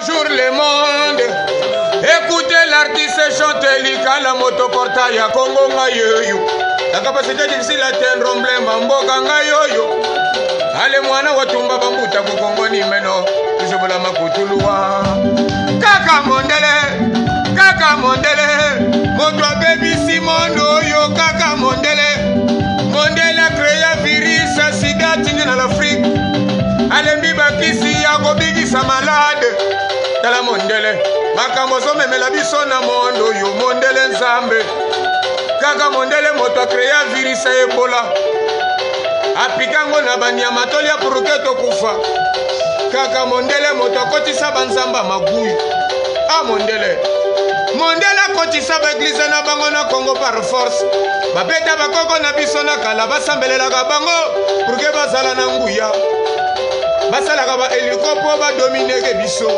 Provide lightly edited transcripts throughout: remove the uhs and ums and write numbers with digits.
Bonjour le monde. Écoutez l'artiste chante likala moto porta ya Congo ngai yoyo. La capacité difficile à atteindre emblème mboka ngai yoyo. Ale mwana watumba bambuta ku Congo ni meno. Tuzobola makutuluwa. Kaka mondele, kaka mondele. Moto abebisi mondo oyo kaka mondele. Mondele a créé virus ya sida atindi na l'Afrique. Alembi bakisi ya kobikisa malade. Tala mondele, makambo azomemela biso na mondo oyo mondele Nzambe. Kaka mondele moto akrea virus ya Ebola. Apika yango na banyama tolia puruke tokufa. Kaka mondele moto akotisa banzamba maguyi. A mondele. Mondele akotisa baeglize na bango na Congo par force. Babeta bakoko na biso na kala basambelelaka bango purke bazala na nguya. Basalaka ba eliko mpo badomineke biso.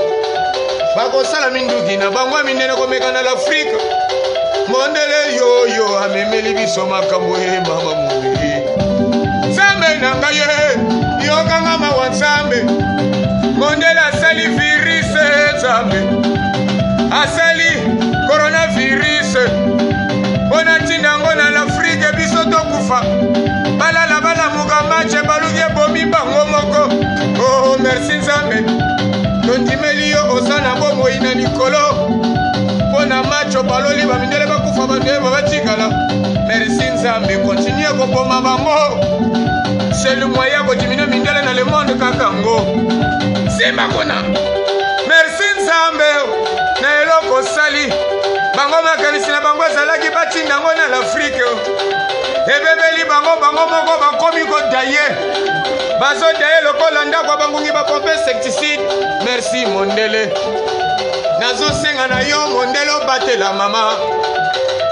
Bakosala minduki na bango ya minene komeka na l'Afrique. Mondele yoyo amemeli biso makambo e mama mondele. Nzambe na ngai ye, yokanga mawa Nzambe. Mondele asali virus Nzambe. Asali coronavirus. Mpo na ntina yango na l'Afrique biso tokufa. Balala balamuka match baluki ebomi bango moko. Oh merci Nzambe. Tondimeli yo oza na bomoi na likolo. Mpo na match obaloli bamindele bakufa bandeba batikala. Merci Nzambe, continue koboma bango. C'est le moyen ya kodimine mindele na le monde kaka ngo. Simba kuna. Merci Nzambe na eloko osali. Bango makanisi na bango ezalaki batinda yango na l'Afrique. Ebebeli bango bango moko bakomi kodaye. Bazodaye lokola ndako ya bangungi bapompe insecticide. Merci mondele. Nazosenga na yo mondele obatela mama.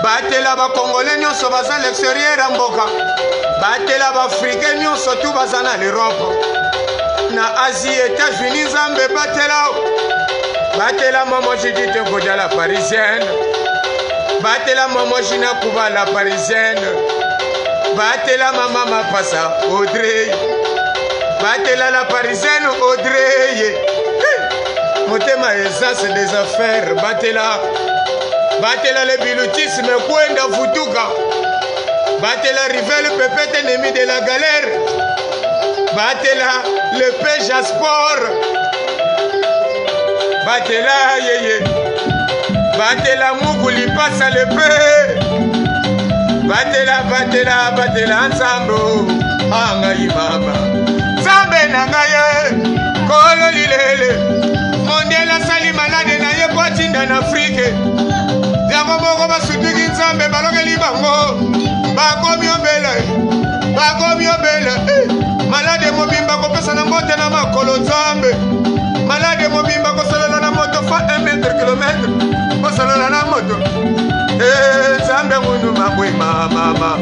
Batela bakongole nyonso baza l'extérieur ya mboka. Batela baafrikain nyonso tu baza na l'Europe. Na Asie, États-Unis, Nzambe batela. Batela mama Judith Nkodia la parisienne. Batela mama Gina Kuba la parisienne. Batela mama Mapasa Audrey. Batela la parisienne Audrey. Hey! Motema essence des affaires. Batela. Batela le bilutisme kwenda futuka. Batela Rivel Pepete ennemi de la galère. Batela le Peja Sport. Batela yeye. Batela Muku lipasa le pe. Batela batela batela nzambo. Angai mama. Nzambe na ngai ye. Kolo lilele. Mondele asali malade na ye po atinda na Afrique. Yango moko basutuki Nzambe balokeli bango. Bakomi obele. Bakomi obele. Eh. Malade mobimba kopesa na mbote na makolo Nzambe. Malade mobimba kosolola na moto fa 1 mètre kilomètre. Kosolola na moto. Eh, Nzambe munu mabwe mama.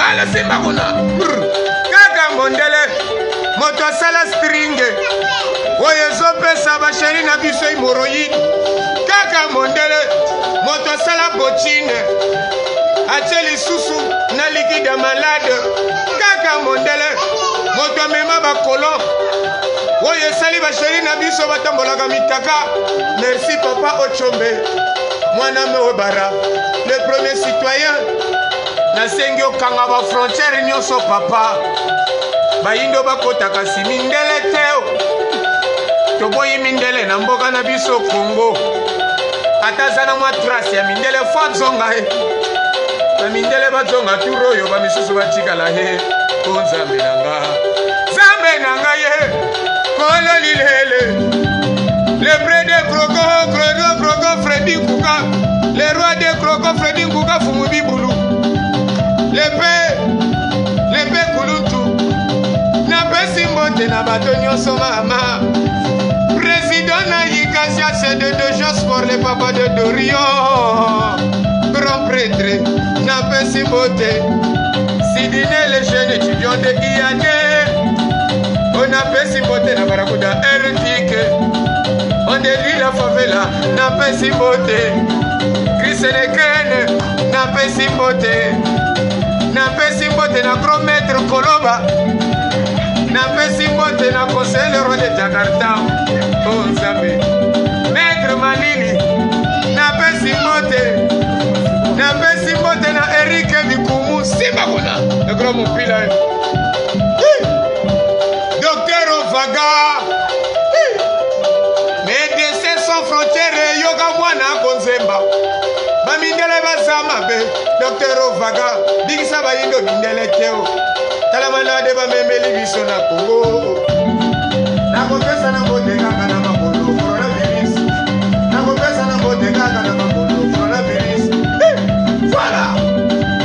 Ala simba kuna. Kaka mondele. Moto asala stringe. Oyo ezopesa basheri na biso hemoroïde. Kaka mondele. Moto asala botine. Atie lisusu na liquide ya malade. Kaka mondele. Moto amema bakolon. Oyo esali basheri na biso batambolaka mitaka. Merci papa Ochombe. Mwana Mewebara, le premier citoyen. Nasengi okanga ba frontière nyonso papa. Bayindo bakota kasi mindele te. Toboyi mindele na mboka na biso Congo. Ata aza na mwa trace ya mindele fo azonga ye. Ba mindele bazonga tour oyo ba misusu batikala ye. O Nzambe na nga. Nzambe na nga ye. Kolo lilele. Le près de croco, croco, croco, Freddy Nkuka. Le roi de croco, Freddy Nkuka, Fumu Bibulu. Le pe, le pe Kulutu. Napesi mbote na bato nyonso mama. Président na Yikasia, c'est de Josport, le papa de Dorion. Grand prêtre, napesi mbote. Sidine, le jeune étudiant de IAD. Onapesi mbote na Barakuda Ertike. Ondeli la favela, napesi mbote. Chris Nekene, napesi mbote. Napesi mbote na grand maître Koloba. Napesi mbote na conseiller le roi de Jakarta. Oh Nzambe. frontiere yoka mwana konzemba bamindele baza mabe Dr Ovaga bikisa bayindo mindele teo tala malade bamemeli biso na Congo nakopesa na mbote kaka na makolo coronavirus nakopesa na mbote kaka na makolo coronavirus eh, voilà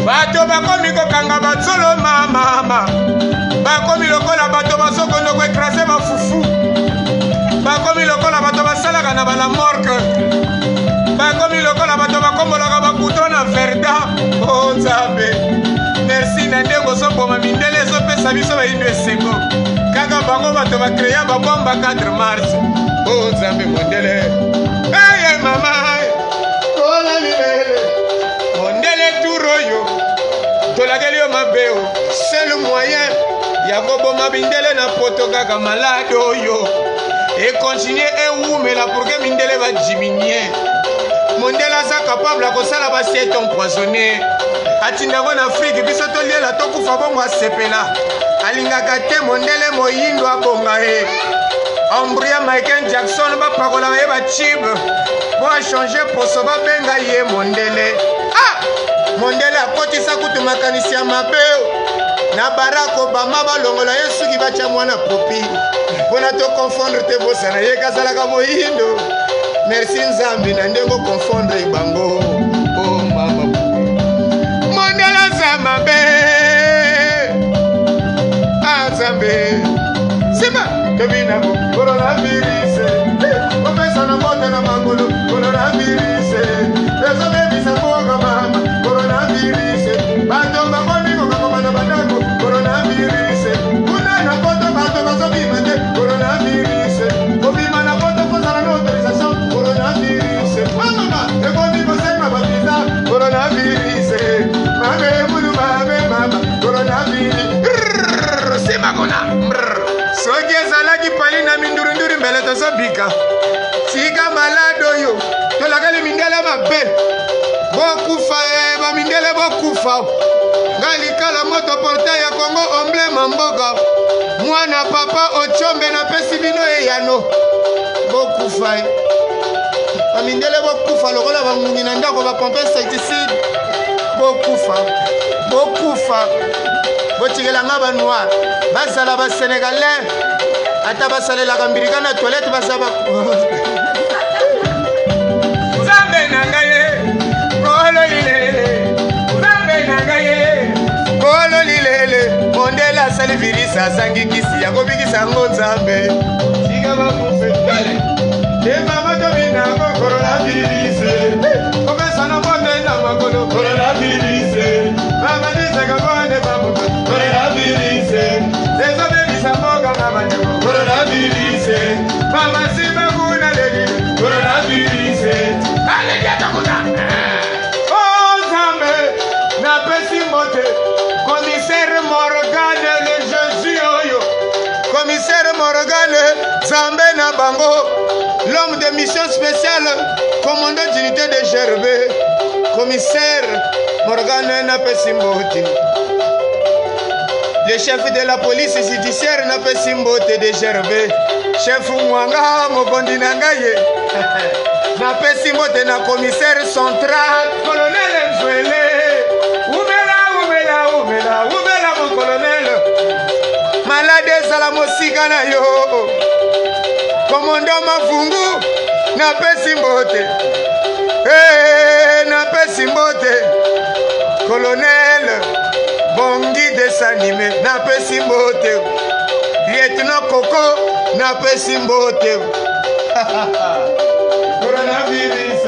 bato bakomi kokanga batsolo mamama bakomi lokola bato bazokondo koekrase bafufu bakomi lokola bato basalaka na bala morgue bakomi lokola bato bakombolaka bakuto na verda o oh, nzambe merci na ndenge ozoboma mindele ezopesa biso bayindo esengo kaka bango bato bakreya babomba 4 mars o oh, nzambe mondele eye mama kola libele mondele tour oyo tolakeli yo mabe o seul moyen ya koboma mindele na poto kaka malade oyo ekontinue ewumela pour ke mindele badiminie mondele aza capable ya kosala basiete empoisonne atinda yango na afrike biso toliela tokufa bongo asepela alingaka te mondele moyindo abonga ye embrouya michael jackson bapakolaka ye bachibe mpo achange poso babenga ye mondele ah! mondele akotisa kutu makanisi ya mabe na barack obama balongola ye suki batya mwana popi mpo na toconfondre te bosana ye kazalaka moyindo merci nzambe na ndenge oconfondre bango o oh, mama mondele aza mabe nzambe nsima tobinako coronavirus opesa na mbote na makolo coronavirus ezobebisa mboka mama coronavirus bato bakomi kokangama na bandako coronavirus kuna na poto bato bazobima te coronavirus kobima na poto kozala na autorisation coronavirus mama ekomi kosenga bavisa coronavirus mame mulu mame mama coronavirus nsima kuna soki ezalaki pali na mindurinduri mbele tozobika tika malade oyo tolakali mindele mabe bokufa e bamindele bokufa nga likala moto portail ya kongo emblema mboka mwana papa ochombe napesi bino eyano bokufa e bamindele bokufa lokola bangungi na ndako bapompe insecticide bokufa bokufa botikela nga banoir bazala basenegalais ata basalelaka mbilika na toilette baza ba nzambe na ngai ye kolo lilele nzambe na ngai ye kolo lilele mondele asali virisi azangi kisi ya kobikisa yango nzambe tika bakufe te mama tobinako coronavirus kopesana mbote na makolo coronavirus mama tisaka bone babuka coronavirus ezobebisa mboka na bandeko coronavirus mama simba kuna leli coronavirus aleki kuna o oh, nzambe napesi mbote commissaire morgane le jésus oyo commissaire morgane nzambe na bango l'homme de mission spéciale commandant d'unité de gerbe commissaire morgane napesi mbote Le chef de la police judiciaire napesi mbote de gerbe chef mwanga mokondi na ngai ye napesi mbote na commissaire central colonel nzwele umela umela umela umela mon colonel malade ezala mosika na yo komondo mavungu napesi mbote hey, napesi mbote colonel bongi desanime napesi mbote lieutenant koko napesi mbote coronavirus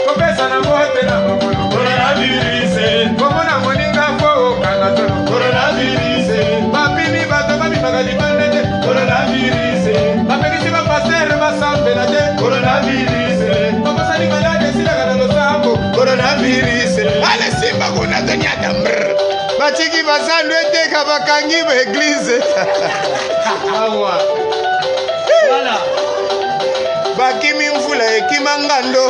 kopesa na mbote na makolo coronavirus komona moninga po okanga tolo coronavirus bapimi bato babimaka libanda te coronavirus bapekisi bapastere basambela te coronavirus bakosani malade esilaka na losambo coronavirus ale simba kuna tonyata mbrr batiki bazandu eteka bakangi baeglize awa voilà bakimi mvula ekima ngando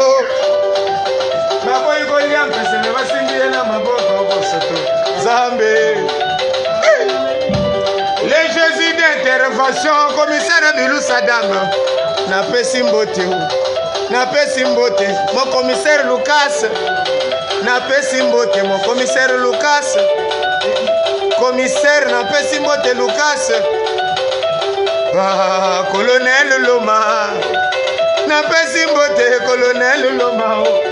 baboyi kolia mpese me basimbi ye na maboko bosoto nzambe le jésus d'intervention commissaire bilu sadam napesi mbote. Napesi mbote mon commissaire Lucas. Napesi mbote mon commissaire Lucas. Commissaire napesi mbote Lucas. Ah, colonel Loma. Napesi mbote colonel Loma. Oh.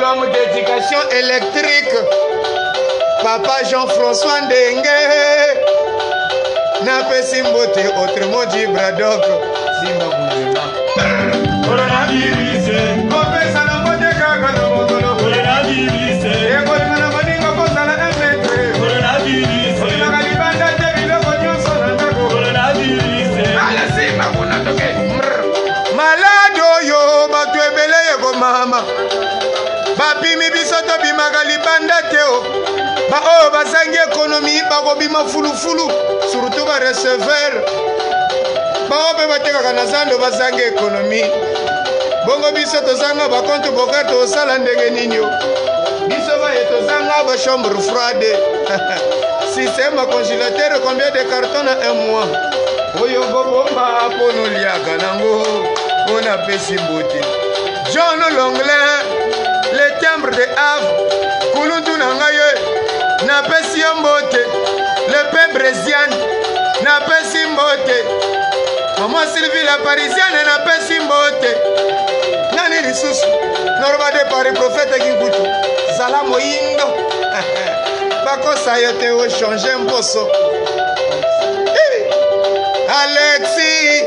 L'homme d'éducation électrique. Papa Jean-François Ndenge. Napesi mbote autrement dit Braddock. Simba Gouvernement. Coronavirus. Kopesa na mbote kaka na mokolo. Coronavirus. Ekolinga na baninga kozala un mètre. Coronavirus. Olingaka libanda te biloko nyonso na ndako. Coronavirus. Ala simba kuna toke. Malade oyo bato ebele ekomama. Bapimi biso tobimaka libanda te o. Baoyo bazangi ekonomi bakobima fulufulu, surtout ba receveur. Bango mpe batekaka na zando bazangi ekonomi. Bongo biso tozanga ba compte bancaire tosala ndenge nini o? Biso baye tozanga ba chambre froide. Système ya congélateur combien de carton na un mois? Oyo kobomba mpo noliaka nango mpo napesi mbote. John Longlin, le timbre de Havre, kuluntu na ngai ye, napesi yo mbote. Le pe Brésiane, napesi mbote. Maman Sylvie la Parisienne, napesi mbote. Nani lisusu? Noroba de Paris, prophète Kinkutu. Zala moyindo. Bakosa yo te o changer mposo. Alexis,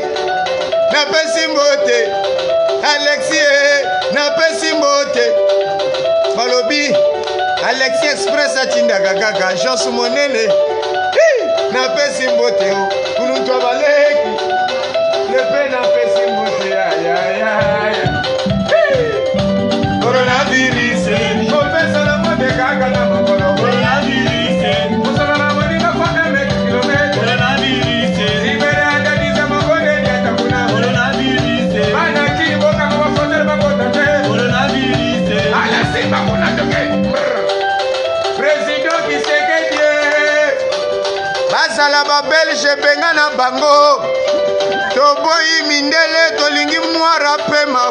napesi mbote. Alexis, eh, napesi mbote. Balobi, Alexis Express atindaka kaka Jean Monene. Napesi mbote o kuluntu abaleki. Lepe napesi mbote ya ya ya ya. Coronavirus, kopesa na mbote kaka na mokolo. Coronavirus. Mosala na moninga fa 1 mètre kilomètre. Coronavirus. Libere adadisa mokone diata kuna. Coronavirus. Bana kini bokanga ba frontière bakota te. Coronavirus. Ala simba kuna toke. Président Tshisekedi. Bazala ba belge benga na bango. Toboyi mindele tolingi noir pema.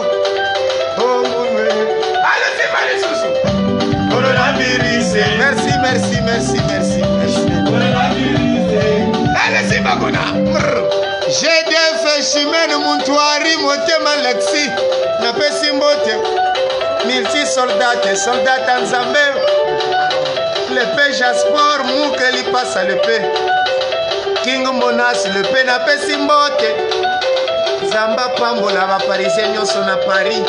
Oh munwe. Ala simba lisusu. Coronavirus. Merci, merci, merci, merci, merci. Coronavirus. Ala simba kuna. GDF Chimene Muntwari Motema Lexi napesi mbote multi soldate soldate Nzambe le pe Jaspor Muke lipasa le pe King Monas le pe napesi mbote Nzambe apambola ba parisien nyonso na Paris.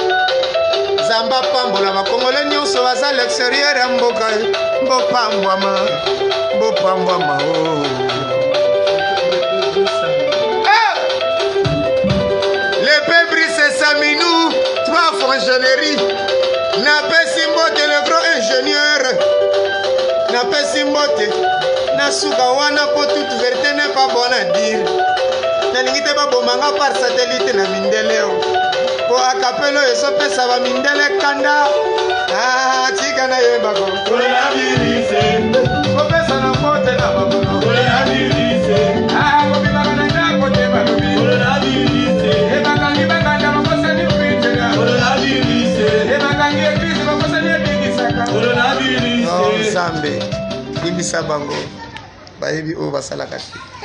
Nzambe apambola ba congolais nyonso baza l'extérieur ya mboka. Bopambwama, bopambwama oh. Ah! Le pe Brice Saminou, trois fonctionnaires. Napesi mbote le grand ingénieur. Napesi mbote nasuka wana po toute vérité n'est pas bonne à dire. Nalingi te babomanga par satellite na mindele o. Po akapelo ezopesa ba mindele kanda. Ah, tika nayebako. Coronavirus. Kopesa na mbote na makolo. Coronavirus. Ah, kobimaka na ndako te balobi. Coronavirus. Ebakangi bakanda bakosani kuitela. Coronavirus. Ebakangi eglise bakosani ebikisaka. Coronavirus. Oh, Nzambe, limbisa bango. Bayebi oyo basalaka te.